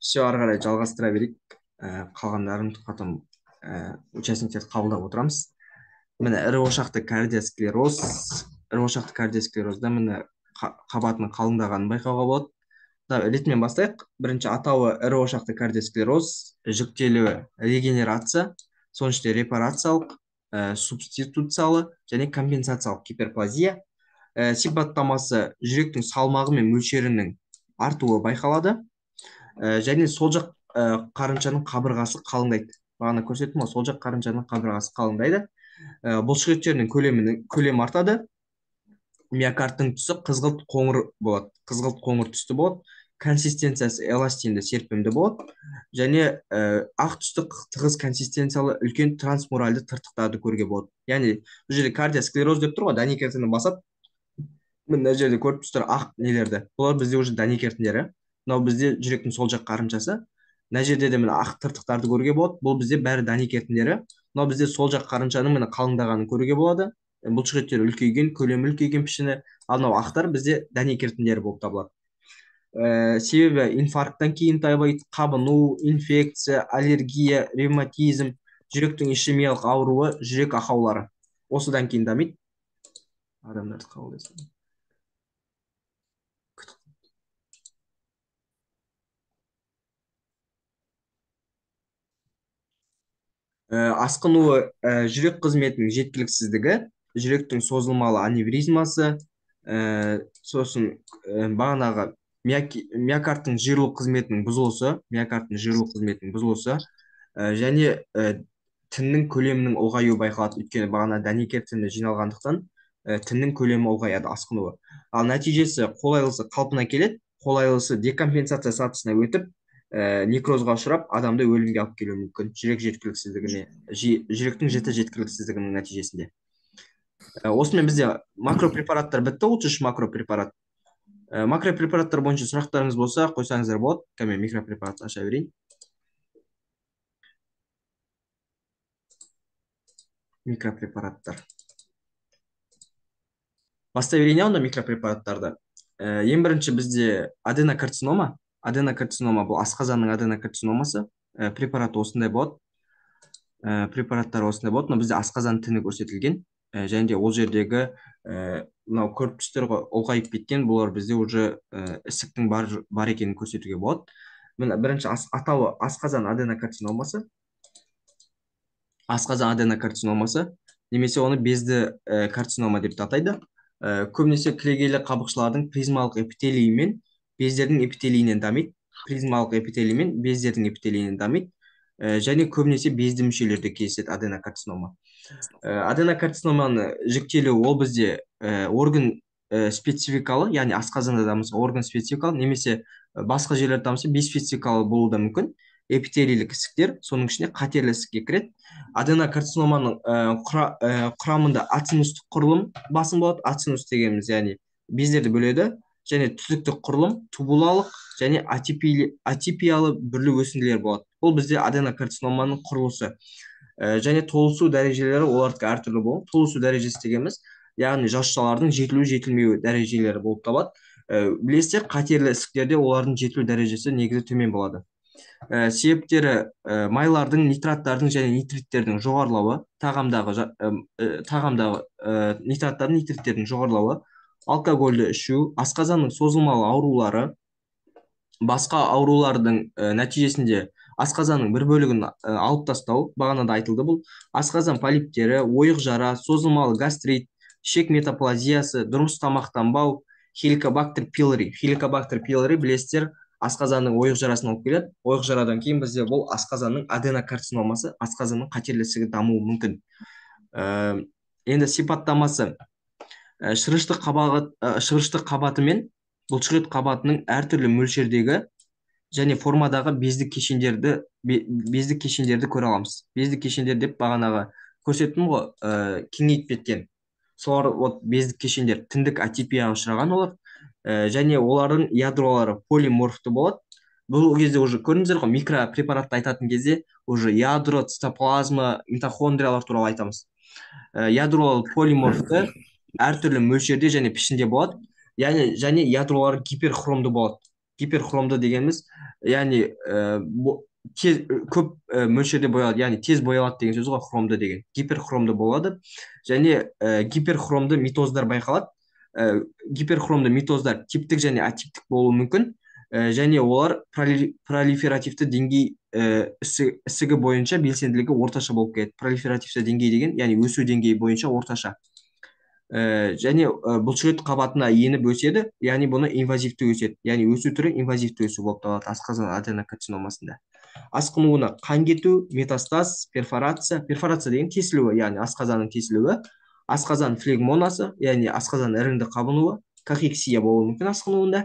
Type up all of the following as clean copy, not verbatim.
Все, ары қарай жалғастыра берейік. Қалғандарын потом участниктерді қабылдап отырамыз. Міне, ірі ошақты кардиосклероз. Ірі ошақты кардиосклерозда міне қабатының қалыңдағанын байқауға болады. Ретімен бастайық. Бірінші атауы ірі ошақты кардиосклероз, жүктелуі регенерация, соның ішінде репарациялық, субституциялы және компенсациялық гиперплазия. Сипаттамасы жүректің салмағы мен мөлшерінің артуы байқалады. Және сол жақ қарыншаның қабырғасы қалыңдайды. Бағана көрсеттім ғой, сол жақ қарыншаның қабырғасы қалыңдайды. Бұлшық еттерінің көлемі артады. Миокардтың түсі қызғылт қоңыр болады. Қызғылт қоңыр түсті болады. Консистенциясы эластинді серпімді болады. Және ақ түсті тығыз консистенциялы үлкен трансмуральды тыртықтарды көруге болады. Яғни бұл жерде кардиосклероз деп тұр ғой, дәнекертіні басады. Мына жерде көріп тұрсыздар ақ нелерді. Бұлар бізде уже дәнекертіндері. Мынау бізде жүректің сол жақ қарыншасы. Мына жерде де міне ақ тыртықтарды көруге болады. Бұл бізде бәрі дәнекертіндері. Мынау бізде сол жақ қарыншаның міне қалыңдағанын көруге болады. Бұлшық еттері үлкейген, көлемі үлкейген пішіні. Ал мынау ақтар бізде дәнекертіндері болып табылады. Себебі инфаркттан кейін тайбайт, қабыну, инфекция, аллергия, ревматизм, жүректің ишемиялық ауруы, жүрек ақаулары. Осыдан кейін дамиды. Адамдарды қабылдайсың. Асқынуы жүрек қызметінің жеткіліксіздігі, жүректің созылмалы аневризмасы, сосын бағанағы миокардтың жиырылу қызметінің бұзылысы, миокардтың жиырылу қызметінің бұзылысы, және тіннің көлемінің ұлғаюы байқалады. Өйткені бағана дәнекер тіні жиналғандықтан тіннің көлемі ұлғаяды, асқынуы. Ал нәтижесі қолайлысы қалпына келеді, қолайлысы декомпенсация сатысына өтіп, некрозға ұшырап, адамды өлімге алып келуі мүмкін. Жүрек жеткіліксіздігіне, жүректің жіті жеткіліксіздігінің нәтижесінде. Осымен бізде макропрепараттар бітті, 33 макропрепарат. Макропрепараттар бойынша сұрақтарыңыз болса, қойсаңыздар болады. Кәме микропрепаратты аша берейін. Микропрепараттар. Бастай берейін онда микропрепараттарды. Ең бірінші бізде аденокарцинома. Аденокарцинома бұл асқазанның аденокарциномасы. Препараты осындай болады. Препараттары осындай болады. Мына бізде асқазан тіні көрсетілген. Және де ол жердегі мынау көріп тұрсыздар ғой, ұлғайып кеткен, бұлар бізде уже ісіктің бар екенін көрсетуге болады. Міне бірінші атауы асқазан аденокарциномасы. Асқазан аденокарциномасы немесе оны безді карцинома деп те атайды. Көбінесе кілегейлі қабықшалардың призмалық эпителийі мен бездердің эпителийінен дамиды. Призмалық эпителий мен бездердің эпителийінен дамиды. Және көбінесе безді мүшелерде кездеседі аденокарцинома. Аденокарциноманы жіктелуі ол бізде орган спецификалы, яғни асқазанда дамыса орган спецификалы, немесе басқа жерлерде дамыса беспецификалы болуы да мүмкін. Эпителийлік ісіктер, соның ішінде қатерлі ісікке кіреді. Аденокарциноманың құрамында ацинустық құрылым басым болады. Ацинус дегеніміз, яғни бездерді бөледі, және түтіктік құрылым, тубулалық және атипиялы бүрлі өсінділер болады. Бұл бізде аденокарциноманың құрылысы. Және толысу дәрежелері олардікі әртүрлі болады. Толысу дәрежесі дегеніміз, яғни жасушалардың жетілу жетілмеуі дәрежелері болып табылады. Білесіздер, қатерлі ісіктерде олардың жетілу дәрежесі негізі төмен болады. Себептері майлардың, нитраттардың және нитриттердің жоғарылауы, тағамдағы нитраттардың, нитриттердің жоғарылауы, алкогольді ішу, асқазанның созылмалы аурулары, басқа аурулардың нәтижесінде асқазанның бір бөлігін алып тастау, бағана да айтылды бұл, асқазан полиптері, ойық жара, созылмалы гастрит, ішек метаплазиясы, дұрыс тамақтанбау, хеликобактер пилори. Хеликобактер пилори, білесіздер, асқазанның ойық жарасын алып келеді. Ойық жарадан кейін бізде бұл асқазанның аденокарциномасы, асқазанның қатерлі ісігі дамуы мүмкін. Енді сипаттамасы. Шырышты қабаты мен бұлшықет қабатының әртүрлі мөлшердегі және формадағы бездік кешендерді көре аламыз. Бездік кешендер деп бағанағы көрсеттім ғой, кеңейіп кеткен. Солар вот бездік кешендер, тіндік атипияға ұшыраған олар. Және олардың ядролары полиморфты болады. Бұл кезде уже көрдіңіздер ғой, микропрепаратты айтатын кезде уже ядро, цитоплазма, митохондриялар туралы айтамыз. Ядролар полиморфты, әртүрлі мөлшерде және пішінде болады. Яғни және ядролары гиперхромды болады. Гиперхромды дегеніміз, яғни тез, көп мөлшерде боялады, яғни тез боялады деген сөз ғой хромды деген. Гиперхромды болады. Және гиперхромды митоздар байқалады. Гиперхромды митоздар типтік және атиптік болуы мүмкін. Және олар пролиферативті деңгей ісігі бойынша белсенділігі орташа болып келеді. Пролиферативті деңгей деген, яғни өсу деңгейі бойынша орташа. Және бұлшықет қабатына еніп өседі, яғни бұны инвазивті өседі. Яғни өсу түрі инвазивті өсу болып табылады асқазан аденокарциномасында. Асқынуына қан кету, метастаз, перфорация. Перфорация деген тесілуі, яғни асқазанның тесілуі, асқазан флегмонасы, яғни асқазан іріңді қабынуы, кахексия болуы мүмкін асқынуында.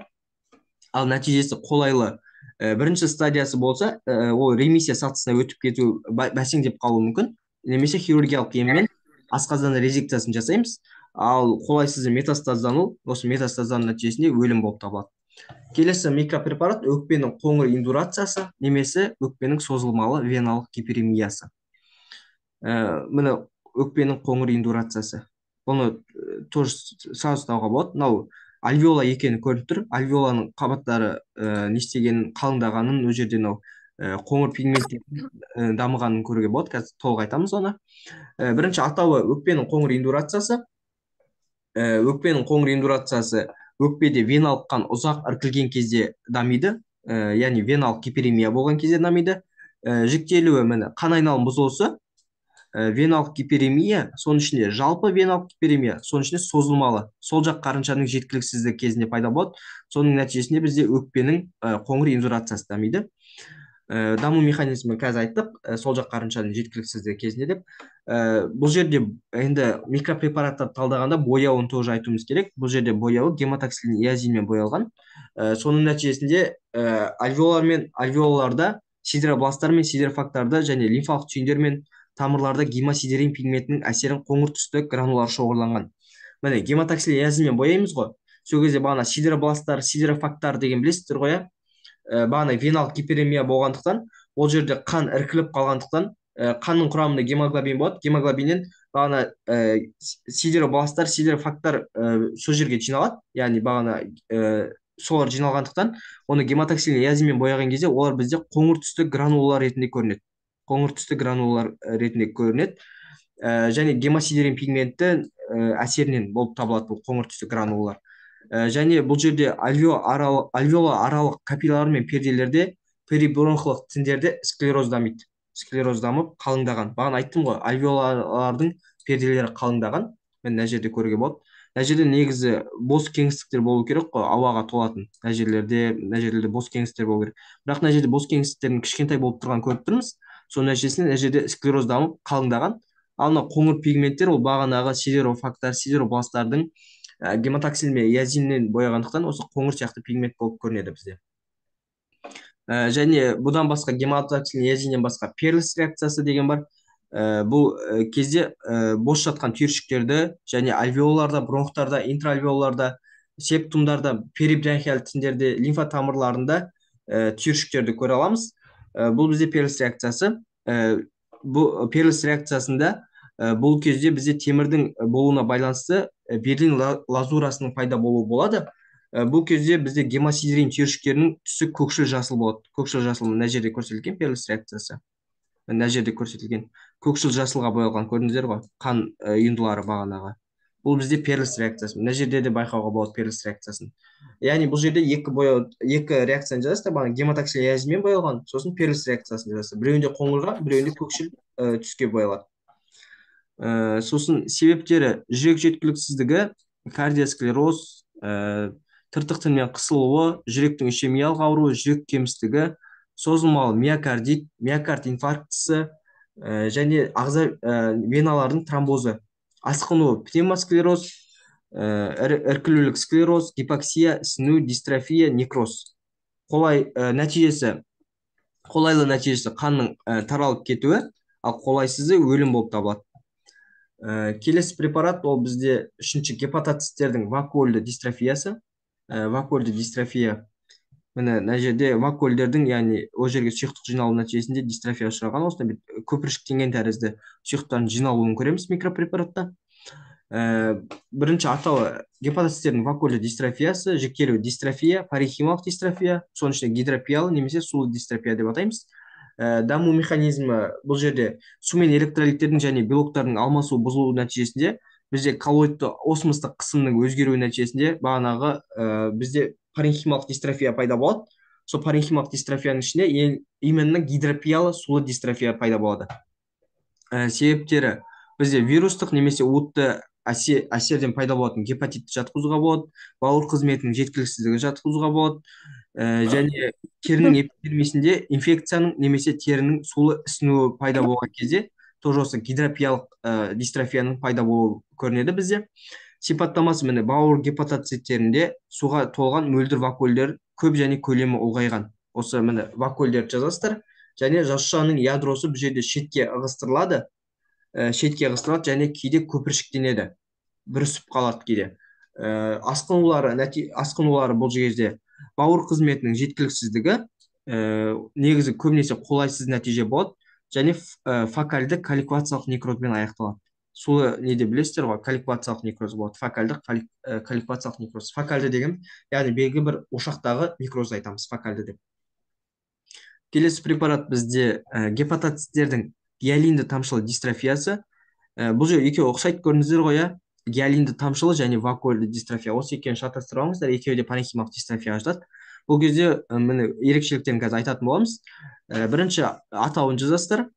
Ал нәтижесі қолайлы бірінші стадиясы болса, ол ремиссия сатысына өтіп кету, бәсеңдеп қалуы мүмкін, немесе хирургиялық еммен асқазан резекциясын жасаймыз. Ал қолайсызы метастаздану, осы метастаздану нәтижесінде өлім болып табылады. Келесі микропрепарат өкпенің қоңыр индурациясы немесе өкпенің созылмалы веналық гиперемиясы. Міне өкпенің қоңыр индурациясы. Бұны тоже сразу ұстауға болады. Мынау альвеола екені көрініп тұр. Альвеоланың қабаттары не істегенін, қалыңдағанын, ол жерде мынау қоңыр пигменттердің дамығанын көруге болады. Қазір толық айтамыз оны. Бірінші атауы өкпенің қоңыр индурациясы. Өкпенің қоңыр индурациясы өкпеде веналық қан ұзақ іркілген кезде дамиды, яғни веналық гиперемия болған кезде дамиды. Жіктелуі міне қан айналым бұзылысы, веналық гиперемия, соның ішінде жалпы веналық гиперемия, соның ішінде созылмалы сол жақ қарыншаның жеткіліксіздігі кезінде пайда болады. Соның нәтижесінде бізде өкпенің қоңыр индурациясы дамиды. Даму механизмі қазір айттық, сол жақ қарыншаның жеткіліксіздігі кезінде деп. Бұл жерде енді микропрепараттарды талдағанда бояуын тоже айтуымыз керек. Бұл жерде бояуы гематоксилин эозинмен боялған. Соның нәтижесінде альвеолар мен альвеолаларда сидеробласттар мен сидерофагтарда және лимфалық түйіндер мен тамырларда гемосидерин пигментінің әсерін қоңыр түсті гранулар шоғырланған. Міне гематоксилин эозинмен бояймыз ғой. Сол кезде бағана сидеробласттар, сидерофагтар деген білесіздер ғой, иә? Бағана веналық гиперемия болғандықтан, ол жерде қан іркіліп қалғандықтан, қанның құрамында гемоглобин болады. Гемоглобиннен бағана сидеробласттар, сидерофагтар сол жерге жиналады. Яғни бағана солар жиналғандықтан, оны гематоксилин эозинмен бояған кезде олар бізде қоңыр түсті гранулалар ретінде көрінеді. Қоңыр түсті гранулалар ретінде көрінеді. Және гемосидерин пигменті әсерінен болып табылады бұл қоңыр түсті гранулалар. Және бұл жерде альвеола аралық капилляр мен перделерде, перибронхлық тіндерде склероз дамиды. Склероз дамып қалыңдаған. Бағана айттым ғой, альвеолалардың перделері қалыңдаған. Міне мына жерде көруге болады. Мына жерде негізі бос кеңістіктер болу керек қой, ауаға толатын. Мына жерлерде бос кеңістіктер болу керек. Бірақ мына жерде бос кеңістіктердің кішкентай болып тұрғанын көріп тұрмыз. Соның нәтижесінде мына жерде склероз дамып қалыңдаған. Ал мына қоңыр пигменттер ол бағанағы сидерофагтар, сидеробласттардың гематоксилин мен эозиннен бояғандықтан осы қоңыр сияқты пигмент болып көрінеді бізде. Және бұдан басқа гематоксилин эозиннен басқа Перлс реакциясы деген бар. Бұл кезде бос жатқан түйіршіктерді және альвеоларда, бронхтарда, интраальвеоларда, септумдарда, перибронхиал тіндерде, лимфа тамырларында түйіршіктерді көре аламыз. Бұл бізде Перлс реакциясы. Бұл Перлс реакциясында бұл кезде бізде темірдің болуына байланысты Берлин лазурасының пайда болуы болады. Бұл кезде бізде гемосидерин түйіршіктерінің түсі көкшіл жасыл болады. Көкшіл жасыл мына жерде көрсетілген Перлс реакциясы. Мына жерде көрсетілген көкшіл жасылға боялған, көрдіңіздер ғой, қан ұйындылары бағанағы. Бұл бізде Перлс реакциясы. Мына жерде де байқауға болады Перлс реакциясын. Яғни бұл жерде екі бояу, екі реакцияны жазасыздар, бағана гематоксилин эозинмен боялған, сосын Перлс реакциясын жазасыздар. Біреуінде қоңырға, біреуінде көкшіл түске боялады. Сосын себептері жүрек жеткіліксіздігі, кардиосклероз, тыртық тінмен қысылуы, жүректің ишемиялық ауруы, жүрек кемістігі, созылмалы миокардит, миокард инфарктісі, және ағза веналардың тромбозы, асқыну пневмосклероз, іркілулік склероз, гипоксия, ісіну, дистрофия, некроз. Қолайлы нәтижесі қанның таралып кетуі, ал қолайсызы өлім болып табылады. Келесі препарат ол бізде үшінші гепатоциттердің вакуольді дистрофиясы. Вакуольді дистрофия. Міне мына жерде вакуольдердің, яғни ол жерге сұйықтық жиналу нәтижесінде дистрофия ұшыраған, осындай бір көпіршіктенген тәрізді сұйықтардың жиналуын көреміз микропрепаратта. Бірінші атауы гепатоциттердің вакуольды дистрофиясы, жіктелу дистрофия, паренхималық дистрофия, соның ішінде гидропиялы немесе сулы дистрофия деп атаймыз. Даму механизмі бұл жерде су мен электролиттердің және белоктардың алмасуы бұзылуы нәтижесінде бізде коллоидты осмостық қысымның өзгеруі нәтижесінде бағанағы бізде паренхималық дистрофия пайда болады. Сол паренхималық дистрофияның ішінде именно гидропиялы сулы дистрофия пайда болады. Себептері бізде вирустық немесе уытты әсерден пайда болатын гепатитті жатқызуға болады, бауыр қызметінің жеткіліксіздігін жатқызуға болады, және терінің эпидермисінде инфекцияның немесе терінің сулы ісінуі пайда болған кезде тоже осы гидропиялық дистрофияның пайда болуы көрінеді бізде. Сипаттамасы міне бауыр гепатоциттерінде суға толған мөлдір вакуольдер көп және көлемі ұлғайған. Осы міне вакуольдерді жазасыздар. Және жасушаның ядросы бұл жерде шетке ығыстырылады, және кейде көпіршіктенеді, бүрісіп қалады кейде. Асқынулары бұл жерде бауыр қызметінің жеткіліксіздігі, негізі көбінесе қолайсыз нәтиже болады және фокальды каликвациялық некрозбен аяқталады. Сулы неде білесіздер ғой, каликвациялық некроз болады, фокальды каликвациялық некроз. Фокальды деген, яғни белгілі бір ошақтағы некроз айтамыз, фокальды деп. Келесі препарат бізде гепатоциттердің гиалинді тамшылы дистрофиясы. Бұл жер екеуі ұқсайды, көрдіңіздер ғой, иә? Гиалинді тамшылы және вакуольды дистрофия. Осы екеуін шатастырып алыңыздар, екеуі де паренхималық дистрофияға жатады. Бұл кезде міне ерекшеліктерін қазір айтатын боламыз. Бірінші атауын жазасыздар.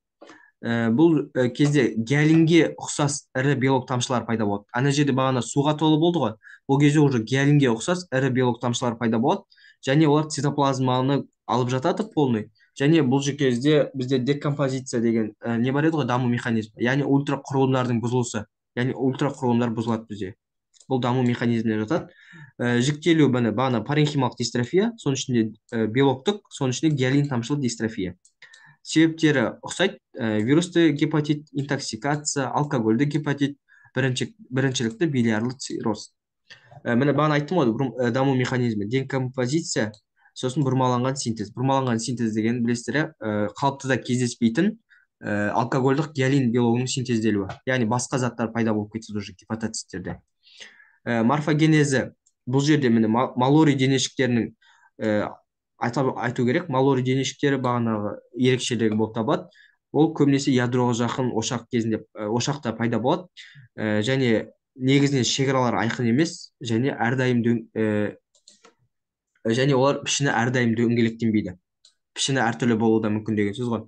Бұл кезде гиалинге ұқсас ірі белок тамшылар пайда болады. Ана жерде бағана суға толы болды ғой. Бұл кезде уже гиалинге ұқсас ірі белок тамшылар пайда болады және олар цитоплазманы алып жатады полный. Және бұл кезде бізде декомпозиция деген не бар еді ғой, даму механизмі, яғни ультрақұрылымдардың бұзылысы, яғни ультрақұрылымдар бұзылады бізде. Бұл даму механизміне жатады. Жіктелу міне бағана паренхималық дистрофия, соның ішінде белоктық, соның ішінде гиалин тамшылы дистрофия. Себептері ұқсайды: вирусты гепатит, интоксикация, алкогольді гепатит, біріншілікті билиарлы цирроз. Міне бағана айттым ғой, даму механизмі декомпозиция, сосын бұрмаланған синтез. Бұрмаланған синтез деген білесіздер, қалыптыда кездеспейтін алкогольдық гиалин белогының синтезделуі, яғни басқа заттар пайда болып кетеді уже гепатоциттерде. Морфогенезі бұл жерде міне малори денешіктерінің айту керек, малори денешіктері бағанағы ерекшелігі болып табылады. Ол көбінесе ядроға жақын ошақ кезінде, ошақта пайда болады, және негізінен шекаралар айқын емес, және әрдайым және олар пішіні әрдайым дөңгелектенбейді. Пішіні әртүрлі болуы да мүмкін деген сөз ғой.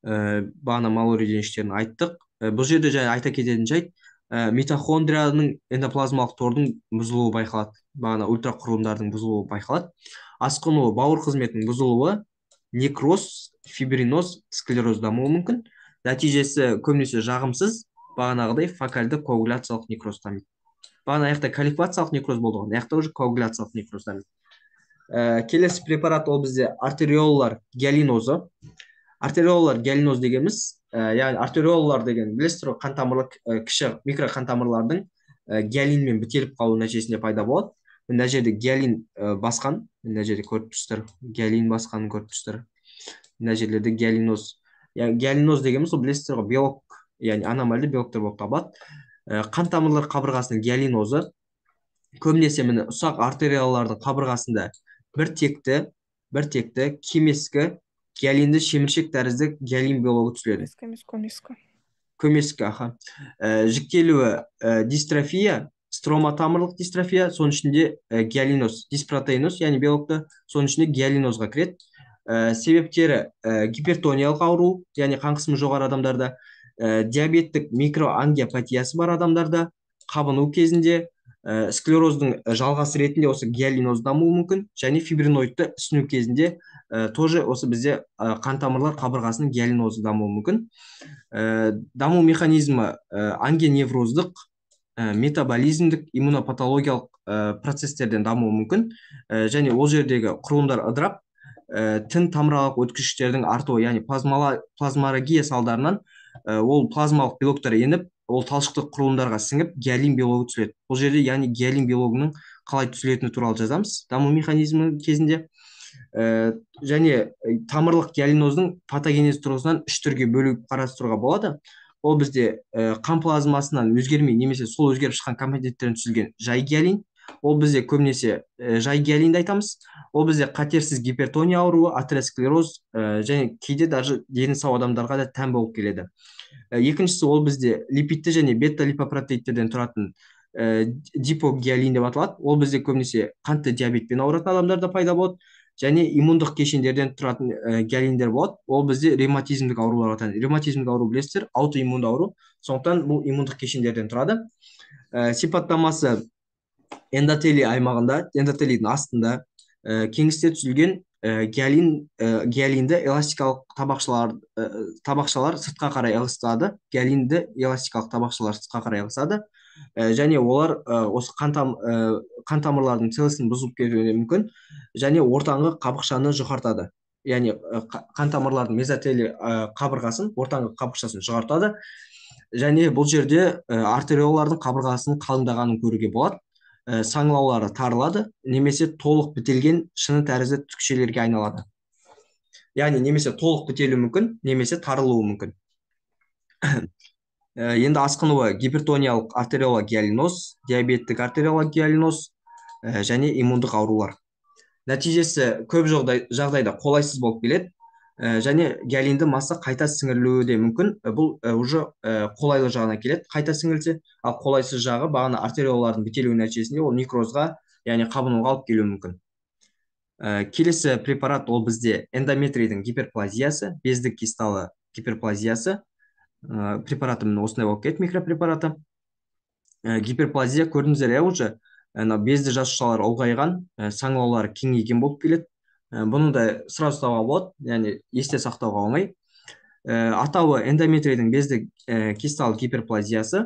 Бағана малори денешіктерін айттық. Бұл жерде және айта кететін жайт, митохондрияның эндоплазмалық тордың бұзылуы байқалады. Бағана ультрақұрылымдардың бұзылуы байқалады. Асқынуы бауыр қызметінің бұзылуы, некроз, фибриноз, склероз дамуы мүмкін. Нәтижесі көбінесе жағымсыз, бағанағыдай фокальды коагуляциялық некроз дамиды. Бағана аяқта каликвациялық некроз болды ғой, аяқта уже коагуляциялық некроз дамиды. Келесі препарат ол бізде артериолар гиалинозы. Артериолар гиалиноз дегеніміз, яғни артериолар деген білесіздер ғой, қан тамырлы кіші микроқан тамырлардың гиалинмен бітеліп қалу нәтижесінде пайда болады. Мына жерде гиалин басқан, мына жерде көріп тұрсыздар, гиалин басқанын көріп тұрсыздар. Мына жерлерде гиалиноз. Яғни гиалиноз дегеніміз ол білесіздер ғой, белок, яғни аномальды белоктар болып табылады. Қан тамырлар қабырғасының гиалинозы көбінесе міне ұсақ артериялардың қабырғасында бір текті кемескі гиалинді шеміршек тәрізді гиалин белогы түзіледі. Көмескі. Көмескі, аха. Жіктелуі дистрофия, строма тамырлық дистрофия, соның ішінде гиалиноз, диспротеиноз, яғни белокты, соның ішінде гиалинозға кіреді. Себептері гипертониялық ауру, яғни қан қысымы жоғары адамдарда, диабеттік микроангиопатиясы бар адамдарда, қабыну кезінде, склероздың жалғасы ретінде осы гиалиноз дамуы мүмкін, және фибриноидты ісіну кезінде тоже осы бізде қан тамырлар қабырғасының гиалинозы дамуы мүмкін. Даму механизмі ангионевроздық, метаболизмдік, иммунопатологиялық процестерден дамуы мүмкін. Және ол жердегі құрылымдар ыдырап, тін тамыралық өткізгіштердің артуы, яғни плазморагия салдарынан ол плазмалық белоктар еніп, ол талшықтық құрылымдарға сіңіп, гиалин белогы түзіледі. Бұл жерде яғни гиалин белогының қалай түзілетіні туралы жазамыз даму механизмі кезінде. Және тамырлық гиалиноздың патогенез тұрғысынан үш түрге бөліп қарастыруға болады. Ол бізде қан плазмасынан өзгермей немесе сол өзгеріп шыққан компоненттерден түзілген жай гиалин. Ол бізде көбінесе жай гиалинді айтамыз. Ол бізде қатерсіз гипертония ауруы, атеросклероз және кейде даже дені сау адамдарға да тән болып келеді. Екіншісі ол бізде липидті және бета-липопротеидтерден тұратын дипогиалин деп аталады. Ол бізде көбінесе қантты диабетпен ауыратын адамдарда пайда болады. Және иммундық кешендерден тұратын гиалиндер болады. Ол бізде ревматизмдік ауруларға тән. Ревматизмдік ауру білесіздер, аутоиммунды ауру. Сондықтан бұл иммундық кешендерден тұрады. Сипаттамасы эндотелий аймағында, эндотелийдің астында кеңісте түзілген гиалинді эластикалық табақшалар сыртқа қарай ығысады. Гиалинді эластикалық табақшалар сыртқа қарай ығысады. Және олар осы қан тамырларының целостін бұзып кетуі мүмкін және ортаңғы қабықшаны жұқартады. Яғни қан тамырлардың мезотелий қабырғасын, ортаңғы қабықшасын жұқартады. Және бұл жерде артериолардың қабырғасының қалыңдағанын көруге болады. Саңылаулары тарылады немесе толық бітелген шыны тәрізді түкшелерге айналады. Яғни немесе толық бітелуі мүмкін, немесе тарылуы мүмкін. Енді асқынуы гипертониялық артериологиалиноз, диабеттік артериологиалиноз және иммундық аурулар. Нәтижесі көп жағдайда қолайсыз болып келеді. Және гиалинді масса қайта сіңірілуі де мүмкін. Бұл уже қолайлы жағына келеді, қайта сіңірілсе, ал қолайсыз жағы бағана артериолардың бітелуі нәтижесінде ол некрозға, яғни қабынуға алып келуі мүмкін. Келесі препарат ол бізде эндометрийдің гиперплазиясы, бездік кисталы гиперплазиясы. Препараты міне осындай болып кетті, микропрепараты. Гиперплазия көрдіңіздер, уже ана безді жасушалар ұлғайған, саңылаулары кеңейген болып келеді. Бұны да сразу ұстауға болады, яғни есте сақтауға оңай. Атауы эндометрийдің безді кисталы гиперплазиясы.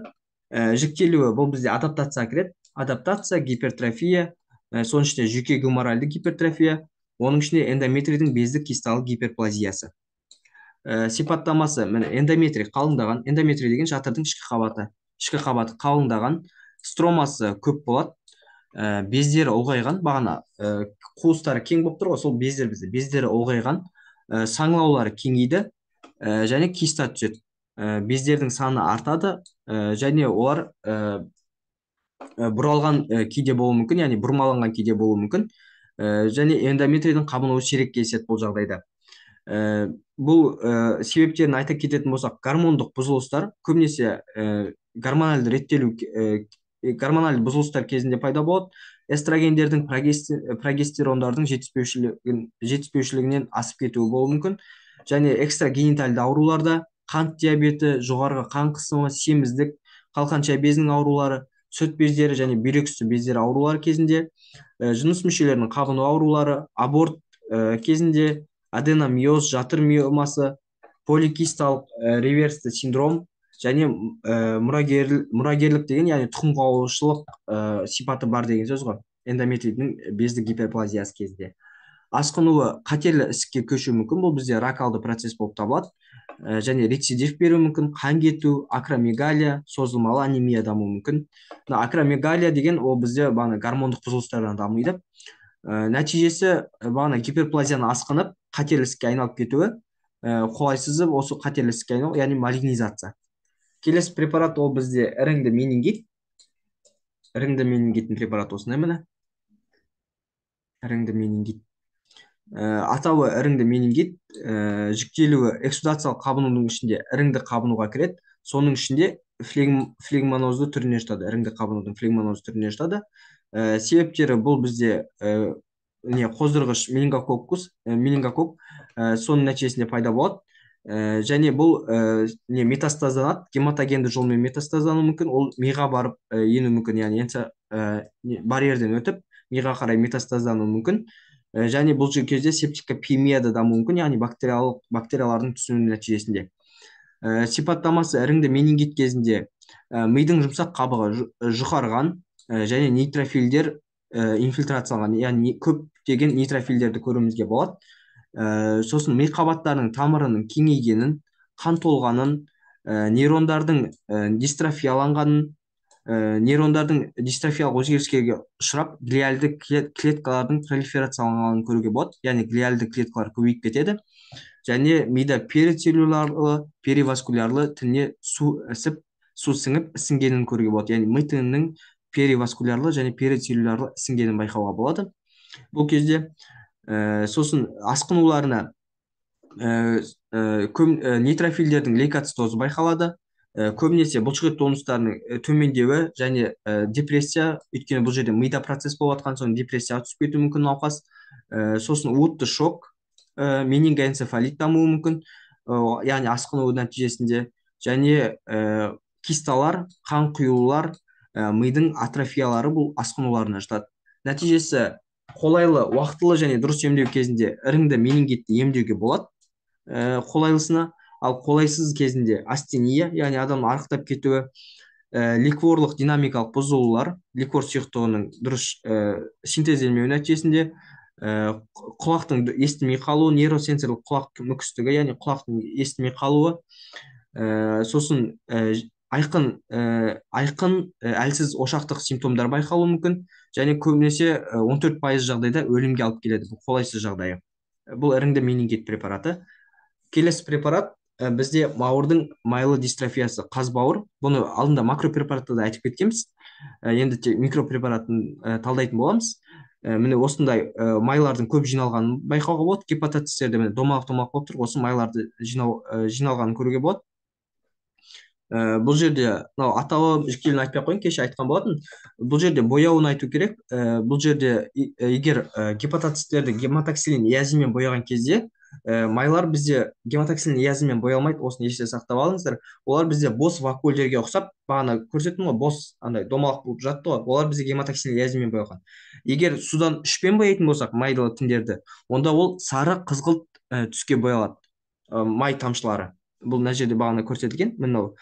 Жіктелуі бұл бізде адаптацияға кіреді. Адаптация, гипертрофия, соның ішінде жүйке гуморальды гипертрофия, оның ішінде эндометрийдің безді кисталы гиперплазиясы. Сипаттамасы міне эндометрий қалыңдаған, эндометрий деген жатырдың ішкі қабаты, ішкі қабаты қалыңдаған, стромасы көп болады, бездері ұлғайған, бағана қуыстары кең болып тұр ғой, сол бездер бізде, бездері ұлғайған, саңылаулары кеңейді, және киста түседі. Бездердің саны артады, және олар бұралған кейде болуы мүмкін, яғни бұрмаланған кейде болуы мүмкін. Және эндометрийдің қабынуы сирек кездеседі бұл жағдайда. Бұл себептерін айта кететін болсақ, гормондық бұзылыстар көбінесе гормональды реттелу, гормональды бұзылыстар кезінде пайда болады. Эстрогендердің, прогестерондардың жетіспеушілігінен асып кетуі болуы мүмкін. Және экстрагенитальды ауруларда қант диабеті, жоғарғы қан қысымы, семіздік, қалқанша безінің аурулары, сүт бездері және бүйрек үсті бездері аурулары кезінде, жыныс мүшелерінің қабыну аурулары, аборт кезінде, аденомиоз, жатыр миомасы, поликисталық реверсті синдром және мұрагерлік деген, яғни тұқым қуалаушылық сипаты бар деген сөз ғой, эндометрийдің безді гиперплазиясы кезінде. Асқынуы қатерлі ісікке көшуі мүмкін, бұл бізде ракалды процесс болып табылады. Және рецидив беруі мүмкін, қан кету, акромегалия, созылмалы анемия дамуы мүмкін. Мына акромегалия деген ол бізде бағана гормондық бұзылыстардан дамиды. Нәтижесі бағана гиперплазияны асқынып, қатерлі ісікке айналып кетуі, қолайсызы осы қатерлі ісікке айналу, яғни малигнизация. Келесі препарат ол бізде іріңді менингит. Іріңді менингиттің препараты осындай міне. Іріңді менингит. Атауы іріңді менингит, жіктелуі эксудациялық қабынудың ішінде іріңді қабынуға кіреді. Соның ішінде флегмонозды түріне жатады. Іріңді қабынудың флегмонозды түріне жатады. Себептері бұл бізде қоздырғыш менингококк, соның нәтижесінде пайда болады. Және бұл метастазданады, гематогенді жолмен метастаздану мүмкін, ол миға барып ену мүмкін, яғни барьерден өтіп миға қарай метастаздану мүмкін. Және бұл кезде септикопемия да дамуы мүмкін, яғни бактериялардың түсуінің нәтижесінде. Сипаттамасы іріңді менингит кезінде мидың жұмсақ қабығы жұқарған, және нейтрофилдер инфильтрацияланған, яғни көптеген нейтрофилдерді көруімізге болады. Сосын ми қабаттарының тамырының кеңейгенін, қан толғанын, нейрондардың дистрофияланғанын, Нейрондардың дистрофиялық өзгерістерге ұшырап, глиальды клеткалардың пролиферацияланғанын көруге болады, яғни глиальды клеткалар көбейіп кетеді. Және мида перицеллюларлы, периваскулярлы тініне су ісіп, су сіңіп ісінгенін көруге болады. Яғни ми тінінің периваскулярлы және перицеллюларлы ісінгенін байқауға болады. Бұл кезде сосын асқынуларына нейтрофилдердің лейкоцитозы байқалады. Көбінесе бұлшықет тонустарының төмендеуі және депрессия, өйткені бұл жерде мида процесс болып жатқан соң депрессияға түсіп кетуі мүмкін науқас. Сосын уытты шок, менингоэнцефалит дамуы мүмкін, яғни асқынуы нәтижесінде, және кисталар, қан құюлар, мидың атрофиялары бұл асқынуларына жатады. Нәтижесі қолайлы, уақытылы және дұрыс емдеу кезінде іріңді менингитті емдеуге болады, қолайлысына. Ал қолайсыз кезінде астения, яғни адамның арықтап кетуі, ликворлық динамикалық бұзылулар, ликвор сұйықтығының дұрыс синтезделмеуі нәтижесінде, құлақтың естімей қалуы, нейросенсорлық құлақ мүкістігі, яғни құлақтың естімей қалуы, сосын айқын әлсіз ошақтық симптомдар байқалуы мүмкін, және көбінесе 14% жағдайда өлімге алып келеді бұл қолайсыз жағдайы. Бұл іріңді менингит препараты. Келесі препарат бізде бауырдың майлы дистрофиясы, қаз бауыр. Бұны алдында макропрепаратта да айтып кеткенбіз. Енді тек микропрепаратын талдайтын боламыз. Міне осындай майлардың көп жиналғанын байқауға болады. Гепатоциттерде міне домалақ-домалақ болып тұр, осы майларды жиналғанын көруге болады. Бұл жерде мынау атауы жіктелуін айтпай ақ қояйын, кеше айтқан болатын. Бұл жерде бояуын айту керек. Бұл жерде егер гепатоциттерді гематоксилин эозинмен бояған кезде, майлар бізде гематоксилин эозинмен боялмайды, осыны есте сақтап алыңыздар. Олар бізде бос вакуольдерге ұқсап, бағана көрсеттім ғой, бос андай домалақ болып жатты ғой, олар бізде гематоксилин эозинмен боялған. Егер судан үшпен бояйтын болсақ майлы тіндерді, онда ол сары қызғылт түске боялады, май тамшылары. Бұл мына жерде бағана көрсетілген, мынау,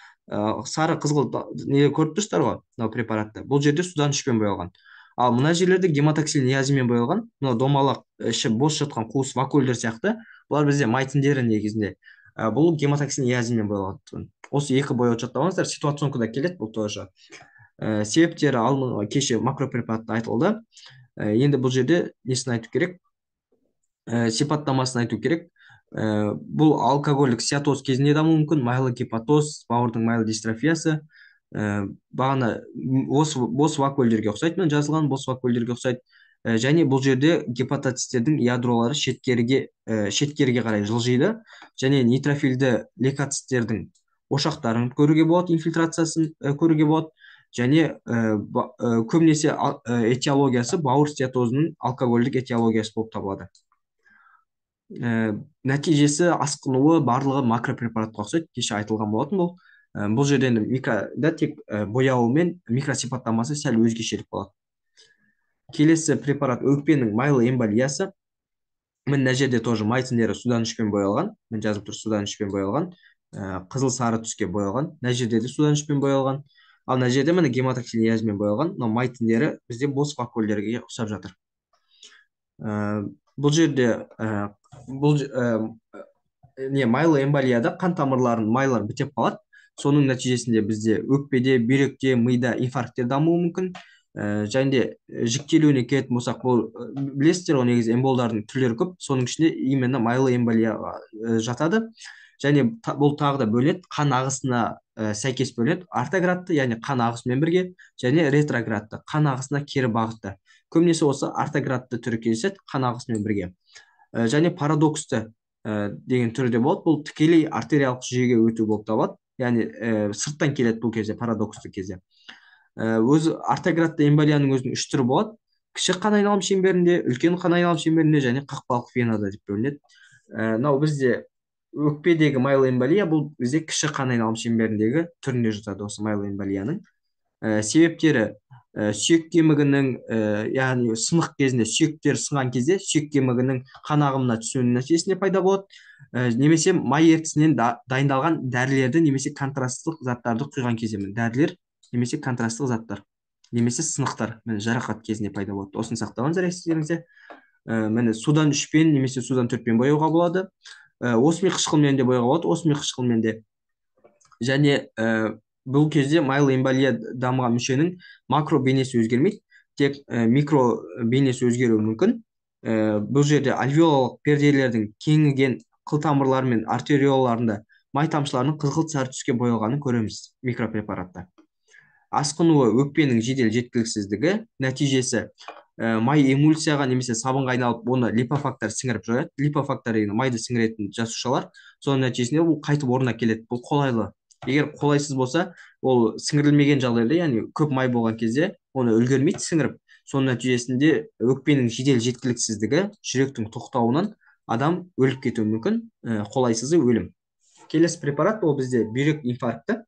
сары қызғылт не көріп тұрсыздар ғой, мынау препаратты. Бұл жерде судан үшпен боялған. Ал мына жерлерде гематоксилин эозинмен боялған, мынау домалақ іші бос жатқан қуыс вакуольдер сияқты, бұлар бізде май тіндері негізінде. Бұл гематоксилин эозинмен боялған. Осы екі бояуды жаттап алыңыздар, ситуационкада келеді бұл тоже. Себептері алдын кеше макропрепаратта айтылды. Енді бұл жерде несін айту керек? Сипаттамасын айту керек. Бұл алкогольдік стеатоз кезінде дамуы мүмкін, майлы гепатоз, бауырдың майлы дистрофиясы. Бағана бос вакуольдерге ұқсайды, мына жазылған бос вакуольдерге ұқсайды. Және бұл жерде гепатоциттердің ядролары шеткеріге қарай жылжиды, және нейтрофилді лейкоциттердің ошақтарын көруге болады, инфильтрациясын көруге болады, және көбінесе этиологиясы бауыр стеатозының алкогольдік этиологиясы болып табылады. Нәтижесі асқынуы барлығы макропрепаратқа ұқсайды, кеше айтылған болатын бұл. Бұл жерде енді микрода тек бояуы мен микросипаттамасы сәл өзгешелік болады. Келесі препарат өкпенің майлы эмболиясы. Міне мына жерде тоже май тіндері судан үшпен боялған. Міне жазылып тұр, судан үшпен боялған. Қызыл сары түске боялған. Мына жерде де судан үшпен боялған. Ал мына жерде міне гематоксилин эозинмен боялған. Мынау май тіндері бізде бос вакуольдерге ұқсап жатыр. Бұл жерде, бұл, не, майлы эмболияда қан тамырларының майлар бітеп қалады. Соның нәтижесінде бізде өкпеде, бүйректе, мида инфаркттер дамуы мүмкін. Және де жіктелуіне келетін болсақ, бұл, білесіздер ғой, негізі эмболдардың түрлері көп, соның ішінде именно майлы эмболия жатады. Және бұл тағы да бөлінеді, қан ағысына сәйкес бөлінеді, ортоградты, яғни қан ағысымен бірге, және ретроградты, қан ағысына кері бағытты. Көбінесе осы ортоградты түрі кездеседі, қан ағысымен бірге. Және парадоксты деген түрі де болады. Бұл тікелей артериялық жүйеге өту болып табылады. Яғни сырттан келеді бұл кезде, парадоксты кезде. Өзі ортоградты эмболияның өзінің үш түрі болады. Кіші қан айналым шеңберінде, үлкен қан айналым шеңберінде және қақпалық венада деп бөлінеді. Мынау бізде өкпедегі майлы эмболия, бұл бізде кіші қан айналым шеңберіндегі түріне жатады осы майлы эмболияның. Себептері, сүйек кемігінің, яғни сынық кезінде, сүйектер сынған кезде сүйек кемігінің қан ағымына түсуінің нәтижесінде пайда болады. Немесе май ертісінен дайындалған дәрілерді немесе контрасттық заттарды құйған кезде, міне, дәрілер немесе контрасттық заттар немесе сынықтар, міне, жарақат кезінде пайда болады. Осыны сақтап алыңыздар естеріңізде. Міне, судан үшпен немесе судан төртпен бояуға болады. Осми қышқылмен де бояуға болады, осми қышқылмен де. Және Бұл кезде майлы эмболия дамыған мүшенің макро бейнесі өзгермейді, тек микро бейнесі өзгеруі мүмкін. Бұл жерде альвеолалық перделердің кеңіген қыл тамырлары мен артериоларында май тамшыларының қызғылт сары түске боялғанын көреміз микропрепаратта. Асқынуы өкпенің жедел жеткіліксіздігі, нәтижесі май эмульсияға немесе сабынға айналып, оны липофактар сіңіріп жояды. Липофактар деген майды сіңіретін жасушалар, соның нәтижесінде бұл қайтып орнына келеді. Бұл қолайлы. Егер қолайсыз болса, ол сіңірілмеген жағдайда, яғни көп май болған кезде оны үлгермейді сіңіріп, соның нәтижесінде өкпенің жедел жеткіліксіздігі, жүректің тоқтауынан адам өліп кетуі мүмкін. Қолайсызы өлім. Келесі препарат ол бізде бүйрек инфаркті.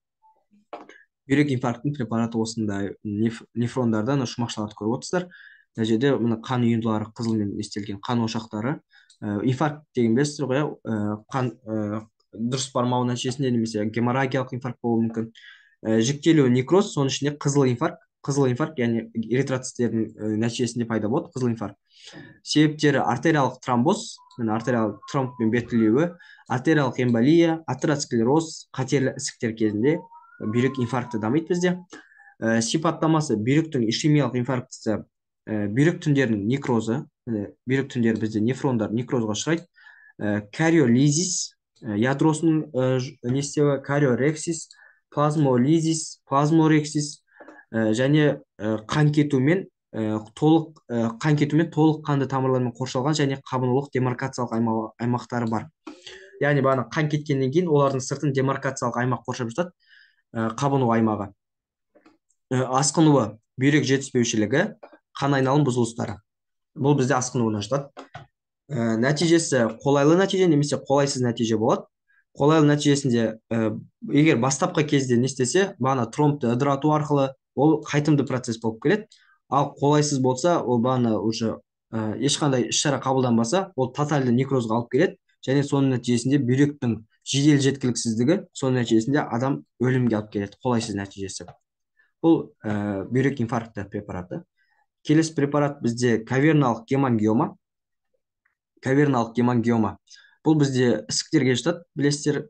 Бүйрек инфарктінің препараты осындай нефрондардан шумақшаларды көріп отырсыздар. Мына жерде мына қан үйінділері қызылмен естелген қан ошақтары. Инфаркт деген білесіздер ғой, қан дұрыс бармау нәтижесінде немесе геморрагиялық инфаркт болуы мүмкін. Жіктелуі некроз, соның ішінде қызыл инфаркт. Қызыл инфаркт, яғни эритроциттердің нәтижесінде пайда болады қызыл инфаркт. Себептері артериялық тромбоз, міне артериялық тромбпен бекітілуі, артериялық эмболия, атеросклероз, қатерлі ісіктер кезінде бүйрек инфаркті дамиды бізде. Сипаттамасы бүйректің ишемиялық инфарктісі, бүйрек түндерінің некрозы, міне бүйрек түндері бізде нефрондар некрозға ұшырайды. Кариолизис, ядросының не істеуі, кариорексис, плазмолизис, плазморексис, және қан кетумен, толық қан кетумен толық қанды тамырлармен қоршалған және қабынулық демаркациялық аймақтары бар. Яғни бағана қан кеткеннен кейін олардың сыртын демаркациялық аймақ қоршап жатады, қабыну аймағы. Асқынуы бүйрек жетіспеушілігі, қан айналым бұзылыстары. Бұл бізде асқынуына жатады. Нәтижесі қолайлы нәтиже немесе қолайсыз нәтиже болады. Қолайлы нәтижесінде, егер бастапқы кезде не істесе, бағана тромбты ыдырату арқылы ол қайтымды процесс болып келеді. Ал қолайсыз болса, ол бағана уже ешқандай іс-шара қабылданбаса, ол тотальды некрозға алып келеді және соның нәтижесінде бүйректің жедел жеткіліксіздігі, соның нәтижесінде адам өлімге алып келеді, қолайсыз нәтижесі. Бұл бүйрек инфаркті препараты. Келесі препарат бізде каверналық гемангиома. Каверналық гемангиома. Бұл бізде ісіктерге жатады, білесіздер,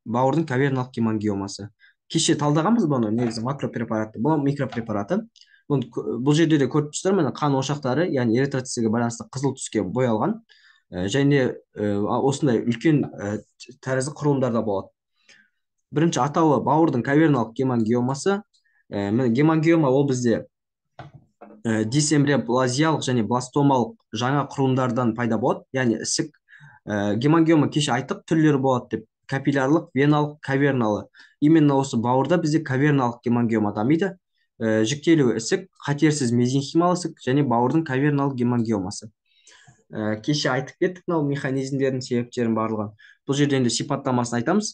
бауырдың каверналық гемангиомасы. Кеше талдағанбыз бұны, негізі макропрепаратты, бұл микропрепараты. Бұл жерде де көріп тұрсыздар, міне қан ошақтары, яғни эритроциттерге байланысты қызыл түске боялған, және осындай үлкен тәрізді құрылымдарда болады. Бірінші атауы бауырдың каверналық гемангиомасы. Міне гемангиома ол бізде дисэмбриоплазиялық және бластомалық жаңа құрылымдардан пайда болады, яғни ісік. Гемангиома кеше айттық, түрлері болады деп, капиллярлық, веналық, каверналы. Именно осы бауырда бізде каверналық гемангиома дамиды. Жіктелуі ісік, қатерсіз мезенхималы ісік және бауырдың каверналық гемангиомасы. Кеше айтып кеттік мынау механизмдердің себептерін барлығын. Бұл жерде енді сипаттамасын айтамыз.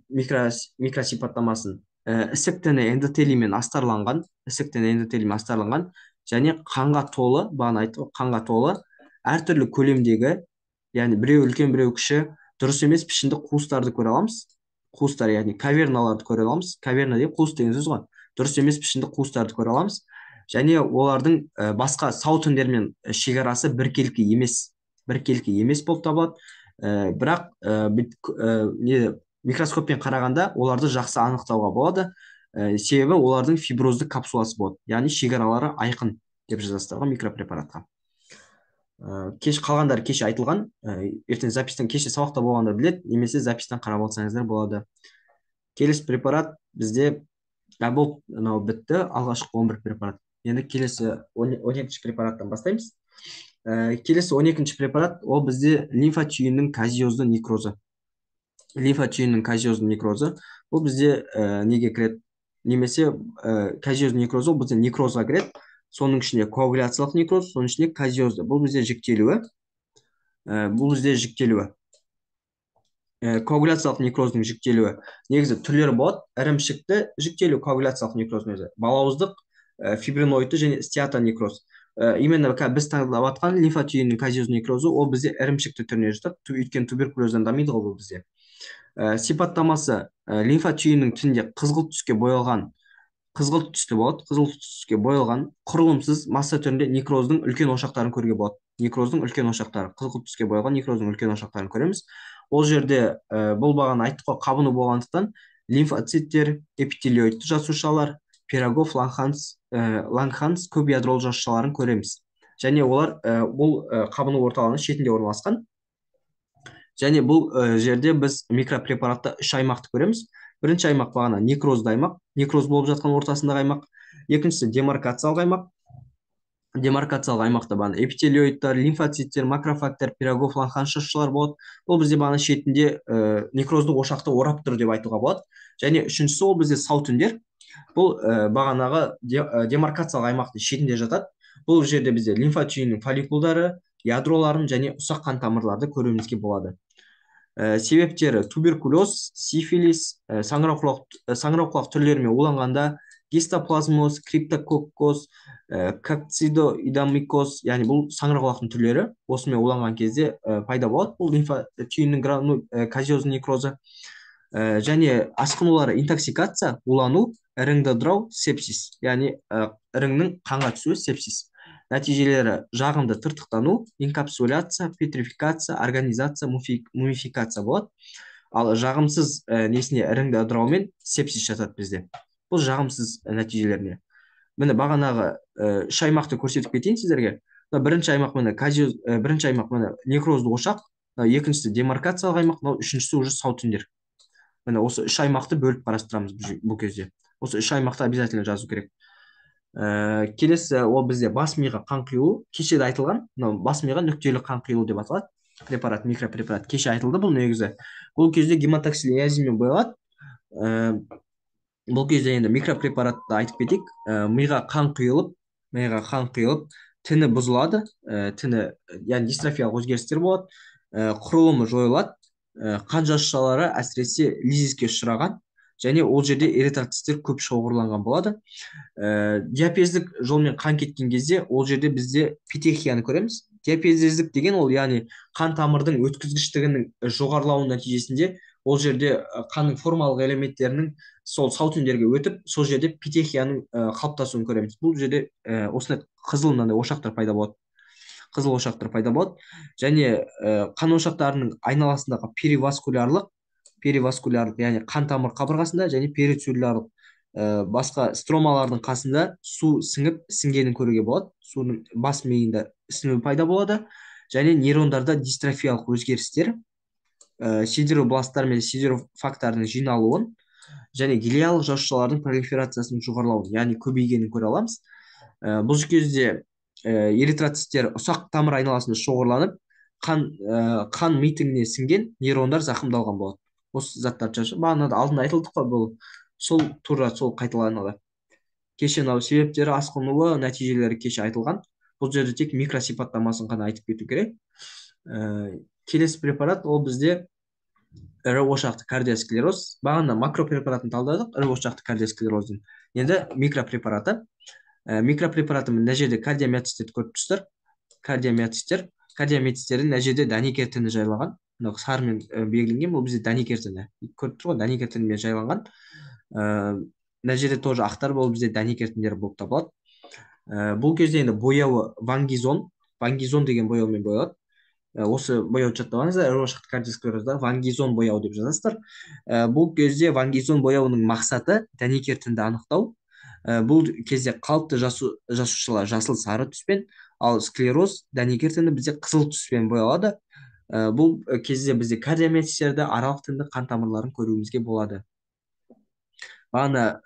Микросипаттамасын. Ісік тіні эндотелиймен астарланған, ісік тіні эндотелиймен астарланған және қанға толы, бағана айттық қой, қанға толы әртүрлі көлемдегі, яғни біреу үлкен, біреу кіші, дұрыс емес пішінді қуыстарды көре аламыз. Қуыстар, яғни каверналарды көре аламыз. Каверна деп қуыс деген сөз ғой. Дұрыс емес пішінді қуыстарды көре аламыз. Және олардың басқа сау тіндермен шекарасы біркелкі емес, біркелкі емес болып табылады. Бірақ микроскоппен қарағанда оларды жақсы анықтауға болады. Себебі олардың фиброзды капсуласы болады. Яғни шекаралары айқын деп жазасыздар ғой микропрепаратқа. Кеш қалғандар кеше айтылған, ертең запистен кеше сабақта болғандар біледі, немесе запистен қарап алсаңыздар болады. Келесі препарат бізде, бұл мынау бітті, алғашқы 11 препарат. Енді келесі 12 препараттан бастаймыз. Келесі 12 препарат ол бізде лимфа түйінінің казиозды некрозы. Лимфа түйінінің казиозды некрозы бұл бізде неге кіреді? Немесе казиозды некрозы ол бізде некрозға кіреді. Соның ішінде коагуляциялық некроз, соның ішінде казиозды. Бұл бізде жіктелуі. Бұл бізде жіктелуі. Коагуляциялық некроздың жіктелуі. Негізі түрлері болады. Ірімшікті жіктелу коагуляциялық некроздың өзі. Балауыздық, фибриноидты және стеатонекроз. Именно біз таңдап жатқан лимфа түйінінің казиозды некрозы ол бізде ірімшікті түріне жатады. Өйткені туберкулездан дамиды ғой бұл бізде. Сипаттамасы, лимфа түйінінің тінінде қызғылт түске боялған, қызғылт түсті болады, қызғылт түске боялған құрылымсыз масса түрінде некроздың үлкен ошақтарын көруге болады. Некроздың үлкен ошақтары, қызғылт түске боялған некроздың үлкен ошақтарын көреміз. Ол жерде бұл бағана айттық қой, қабыну болғандықтан Лимфоциттер, эпителиоидті жасушалар, Пирогов, Лангханс көп ядролы жасушаларын көреміз. Және олар бұл қабыну орталығының шетінде орналасқан. Және бұл жерде біз микропрепаратта үш аймақты көреміз. Бірінші аймақ бағана некрозды аймақ, некроз болып жатқан ортасындағы аймақ. Екіншісі демаркациялық аймақ. Демаркациялық аймақта бағана эпителиоидтар, лимфоциттер, макрофагтар, Пирогов, Лангханс жасушалар болады. Бұл бізде бағана шетінде некрозды ошақты орап тұр деп айтуға болады. Және үшіншісі ол бізде сау тіндер. Бұл бағанағы демаркациялық аймақтың шетінде жатады. Бұл жерде бізде лимфа түйінінің фолликулдары, ядроларын және ұсақ қан тамырларды көруімізге болады. Себептері туберкулез, сифилис, саңырауқұлақ түрлерімен уланғанда, гистоплазмоз, криптококкоз, кокцидоидомикоз, яғни бұл саңырауқұлақтың түрлері осымен уланған кезде пайда болады. Бұл лимфа түйінінің казиозный некрозы. Және асқынулары интоксикация, улану, іріңді ыдырау, сепсис, яғни іріңнің қанға түсуі сепсис. Нәтижелері жағымды тыртықтану, инкапсуляция, петрификация, организация, мумификация болады. Ал жағымсыз несіне іріңді ыдыраумен сепсис жатады бізде. Бұл жағымсыз нәтижелеріне. Міне бағанағы үш аймақты көрсетіп кетейін сіздерге. Мына бірінші аймақ міне казиоз, бірінші аймақ міне некрозды ошақ, мына екіншісі демаркациялық аймақ, мынау үшіншісі уже сау тіндер. Міне осы үш аймақты бөліп қарастырамыз бұл кезде. Осы үш аймақты обязательно жазу керек. Келесі ол бізде бас миға қан құйылу. Кеше де айтылған, мынау бас миға нүктелі қан құйылу деп аталады. Препарат, микропрепарат кеше айтылды бұл негізі. Бұл кезде гематоксилин боялады. Бұл кезде енді микропрепаратты айтып кетейік. Миға қан құйылып, миға қан құйылып, тіні бұзылады, тіні, яғни дистрофиялық өзгерістер болады, құрылымы жойылады, қан жасушалары әсіресе лизиске ұшыраған, және ол жерде эритроциттер көп шоғырланған болады. Диапездік жолмен қан кеткен кезде ол жерде бізде петехияны көреміз. Диапездік деген ол, яғни қан тамырдың өткізгіштігінің жоғарылауы нәтижесінде ол жерде қанның формалық элементтерінің сол сау тіндерге өтіп, сол жерде петехияның қалыптасуын көреміз. Бұл жерде осындай қызыл мынандай ошақтар пайда болады. Қызыл ошақтар пайда болады. Және қан ошақтарының айналасындағы периваскулярлық, яғни қан тамыр қабырғасында және перицеллюлярлық, басқа стромалардың қасында су сіңіп, сіңгенін көруге болады. Судың бас миында ісінуі пайда болады. Және нейрондарда дистрофиялық өзгерістер, сидеробласттар мен сидерофагтардың жиналуын және глиялық жасушалардың пролиферациясының жоғарылауын, яғни көбейгенін көре аламыз. Бұл кезде эритроциттер ұсақ тамыр айналасында шоғырланып, қан ми тіңіне сіңген нейрондар зақымдалған болады. Осы заттарды жазып, бағана да алдында айтылдық қой, бұл сол тура сол қайталанады. Кеше мынау себептері, асқынуы, нәтижелері кеше айтылған. Бұл жерде тек микросипаттамасын ғана айтып кету керек. Келесі препарат ол бізде ірі ошақты кардиосклероз. Бағана макропрепаратын талдадық, ірі ошақты кардиосклероздың. Енді микропрепараты. Микропрепараты мына жерде кардиомиоциттерді көріп тұрсыздар. Кардиомиоциттер. Кардиомиоциттердің мына жерде дәнекер тіні жайлаған. Мынау сарымен белгіленген, бұл бізде дәнекер тіні. Көріп тұр ғой, дәнекер тінімен жайланған. Мына жерде тоже ақтар, бұл бізде дәнекер тіндер болып табылады. Бұл кезде енді бояуы вангизон, вангизон деген бояумен боялады. Осы бояуды жаттап алыңыздар, ірі ошақты кардиосклерозда вангизон бояу деп жазасыздар. Бұл кезде вангизон бояуының мақсаты дәнекер тінді анықтау. Бұл кезде қалыпты жасушалар жасыл сары түспен, ал склероз дәнекер тіні бізде қызыл түспен боялады. Бұл кезде бізде кардиомиоциттерді, аралық тінді қан тамырларын көруімізге болады. Бағана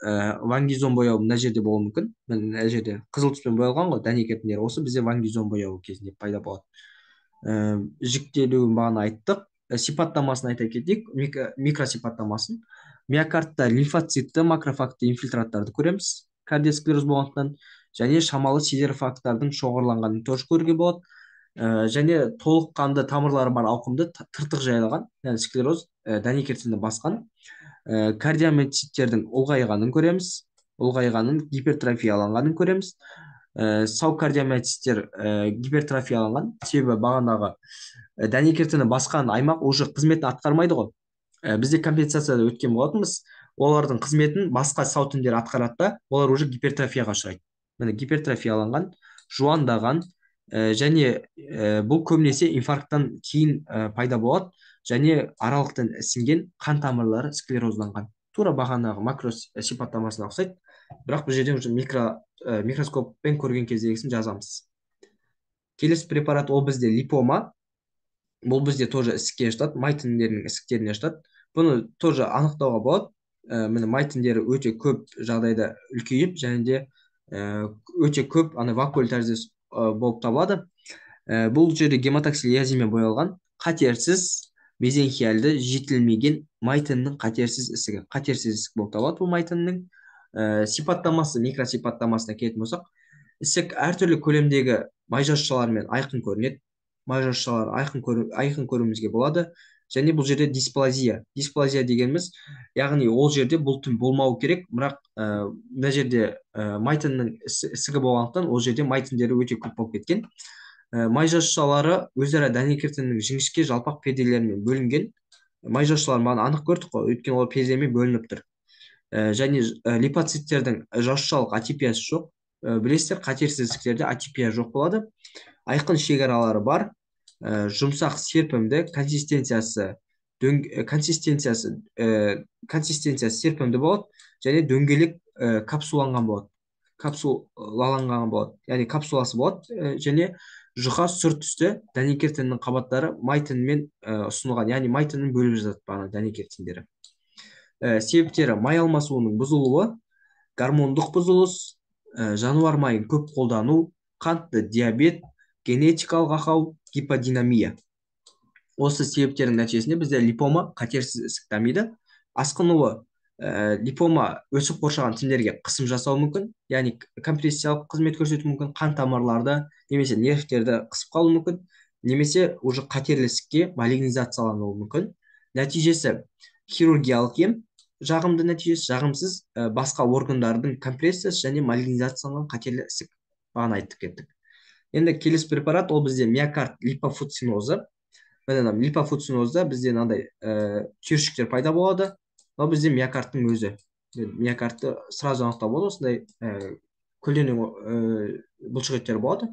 вангизон бояуы мына жерде болуы мүмкін. Міне мына жерде қызыл түспен боялған ғой дәнекер тіндер. Осы бізде вангизон бояуы кезінде пайда болады. Жіктелуін бағана айттық. Сипаттамасын айта кетейік, микросипаттамасын. Миокардта лимфоцитті, макрофагты инфильтраттарды көреміз кардиосклероз болғандықтан, және шамалы сидерофагтардың шоғырланғанын тоже көруге болады. Және толыққанды тамырлары бар ауқымды тыртық жайлаған, яғни склероз дәнекер тінді басқан. Кардиомиоциттердің ұлғайғанын көреміз, ұлғайғанын, гипертрофияланғанын көреміз. Сау кардиомиоциттер гипертрофияланған, себебі бағанағы дәнекер тіні басқан аймақ уже қызметін атқармайды ғой. Бізде компенсацияда өткен болатынбыз. Олардың қызметін басқа сау тіндер атқарады да, олар уже гипертрофияға ұшырайды. Міне гипертрофияланған, жуандаған, және бұл көбінесе инфаркттан кейін пайда болады және аралықтан ісінген қан тамырлары склерозданған. Тура бағанағы макро сипаттамасына ұқсайды, бірақ бұл жерде уже микроскоппен көрген кездегісін жазамыз. Келесі препарат ол бізде липома. Бұл бізде тоже ісікке жатады, май тіндерінің ісіктеріне жатады. Бұны тоже анықтауға болады. Міне, май тіндері өте көп жағдайда үлкейіп және де өте көп ана вакуоль тәріздес болып табылады. Бұл жерде гематоксилиазимен боялған қатерсіз мезенхиальды жетілмеген май тінінің қатерсіз ісігі, қатерсіз ісік болып табылады бұл май тінінің. Сипаттамасы, микросипаттамасына келетін болсақ, ісік әртүрлі көлемдегі май жасушаларымен айқын көрінеді. Май жасушалары айқын көруімізге болады. Және бұл жерде дисплазия. Дисплазия дегеніміз, яғни ол жерде бұл тін болмау керек, бірақ мына жерде май тінінің ісігі болғандықтан ол жерде май тіндері өте көп болып кеткен. Май жасушалары өзара дәнекер тіннің жіңішке жалпақ перделерімен бөлінген. Май жасушаларын бағана анық көрдік қой, өйткені ол пердемен бөлініп тұр. Және липоциттердің жасушалық атипиясы жоқ. Білесіздер, қатерсіз ісіктерде атипия жоқ болады. Айқын шекаралары бар. Жұмсақ серпімді, консистенциясы серпімді болады және дөңгелек, капсуланған болады. Капсулаланған болады. Яғни капсуласы болады, және жұқа сұр түсті дәнекер тінінің қабаттары май тінімен ұсынылған, яғни май тінін бөліп жатады бағана дәнекер тіндері. Себептері: май алмасуының бұзылуы, гормондық бұзылыс, жануар майын көп қолдану, қантты диабет, генетикалық ақау, гиподинамия. Осы себептердің нәтижесінде бізде липома қатерсіз ісік дамиды. Асқынуы, липома өсіп қоршаған тіндерге қысым жасауы мүмкін, яғни компрессиялық қызмет көрсетуі мүмкін, қан тамырларды немесе нервтерді қысып қалуы мүмкін, немесе уже қатерлі ісікке малигнизациялануы мүмкін. Нәтижесі хирургиялық ем, жағымды нәтижесі, жағымсыз, басқа органдардың компрессиясы және малигнизацияланған қатерлі ісік. Бағана айтып кеттік. Енді келесі препарат ол бізде миокард липофуцинозы. Міне, мына липофуцинозда бізде мынандай түйіршіктер пайда болады. Мынау бізде миокардтың өзі. Миокардты сразу анықтауға болады, осындай көлденең бұлшық еттер болады.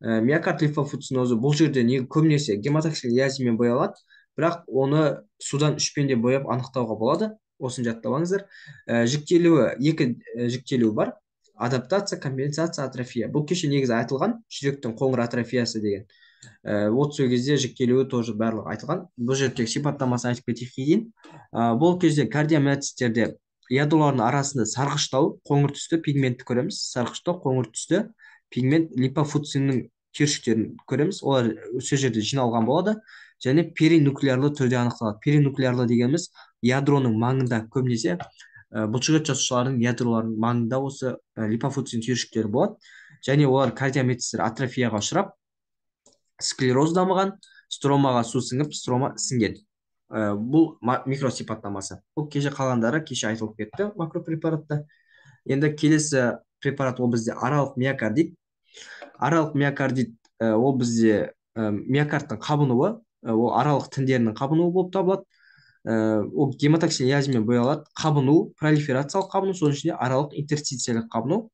Миокард липофуцинозы бұл жерде не көбінесе гематоксилиазимен боялады, бірақ оны судан үшпен де бояп анықтауға болады. Осыны жаттап алыңыздар. Жіктелуі, екі жіктелуі бар. Адаптация, компенсация, атрофия. Бұл кеше негізі айтылған, жүректің қоңыр атрофиясы деген. Вот сол кезде жіктелуі тоже барлығы айтылған. Бұл жерде тек сипаттамасын айтып кетейік кейін. Бұл кезде кардиомиоциттерде ядролардың арасында сарғыштау қоңыр түсті пигментті көреміз. Сарғыштау қоңыр түсті пигмент липофуциннің түйіршіктерін көреміз. Олар сол жерде жиналған болады және перинуклеарлы түрде анықталады. Перинуклеарлы дегеніміз ядроның маңында, көбінесе бұлшық ет жасушаларының ядроларының маңында осы липофуцин түйіршіктері болады. Және олар кардиомиоциттер атрофияға ұшырап, склероз дамыған, стромаға су сіңіп, строма ісінген. Бұл микросипаттамасы. Бұл кеше қалғандары кеше айтылып кетті макропрепаратта. Енді келесі препарат ол бізде аралық миокардит. Аралық миокардит, ол бізде миокардтың қабынуы, ол аралық тіндерінің қабынуы болып табылады. Ол гематоксилиазимен боялады. Қабыну, пролиферациялық қабыну, соның ішінде аралық интерстициялық қабыну.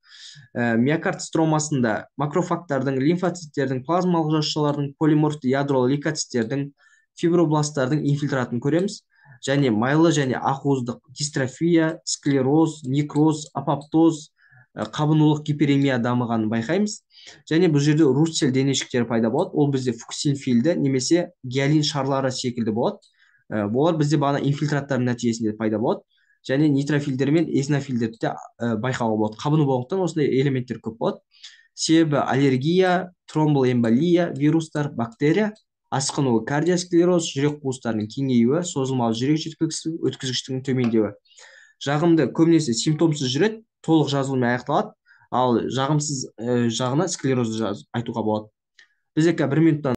Миокард стромасында макрофагтардың, лимфоциттердің, плазмалық жасушалардың, полиморфты ядролы лейкоциттердің, фибробласттардың инфильтратын көреміз. Және майлы және ақуыздық дистрофия, склероз, некроз, апоптоз, қабынулық гиперемия дамығанын байқаймыз. Және бұл жерде руссель денешіктері пайда болады. Ол бізде фуксинфилді немесе гиалин шарлары секілді болады. Олар бізде бағана инфильтраттардың нәтижесінде пайда болады. Және нейтрофилдер мен эозинофилдерді де байқауға болады. Қабыну болғандықтан осындай элементтер көп болады. Себебі аллергия, тромбоэмболия, вирустар, бактерия, асқынуы кардиосклероз, жүрек қуыстарының кеңеюі, созылмалы жүрек жеткіліксіздігі, өткізгіштігінің төмендеуі. Жағымды көбінесе симптомсыз жүреді, толық жазылумен аяқталады, ал жағымсыз жағына склерозды айтуға болады. Бізде қазір бір минуттан